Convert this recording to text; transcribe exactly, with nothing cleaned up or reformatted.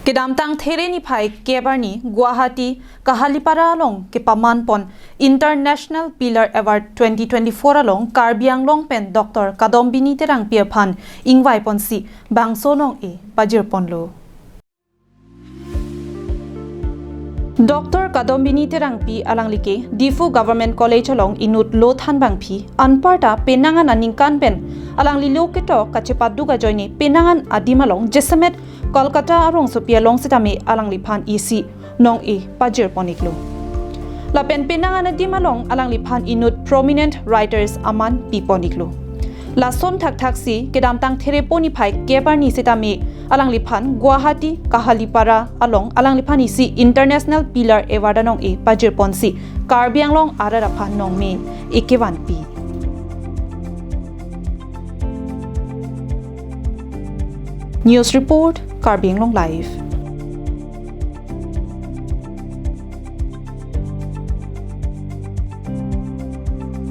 Kedamtang There niphai kep arni Guwahati Kahalipara along kepaman pon International Pillar Award twenty twenty-four along Karbi Anglong pen Doctor Kadombini Terangpi aphan ingvai ponsi bangso nong-e pajir ponlo. Doctor Kadombini Terangpi alangli ke Diphu Government College along inut lo thanbangpi, anparta penang an aningkan pen alangli lo ketok kachepaduk ajoine penang an adim along jasemet Kolkata arongsopi along setame alangliphan isi nong-e pajir pon-iklo. Lapen penang an adim along alangliphan inut prominent writers aman pi pon-iklo. Lason thakthaksi kedamtang Therepo niphai kep arni setame alangliphan Guwahati Kahalipara along alangliphan isi International Pillar Award anong-e pajir ponsi Karbi Anglong arat aphan nongme ekevanpi. News report, Karbi Anglong Live.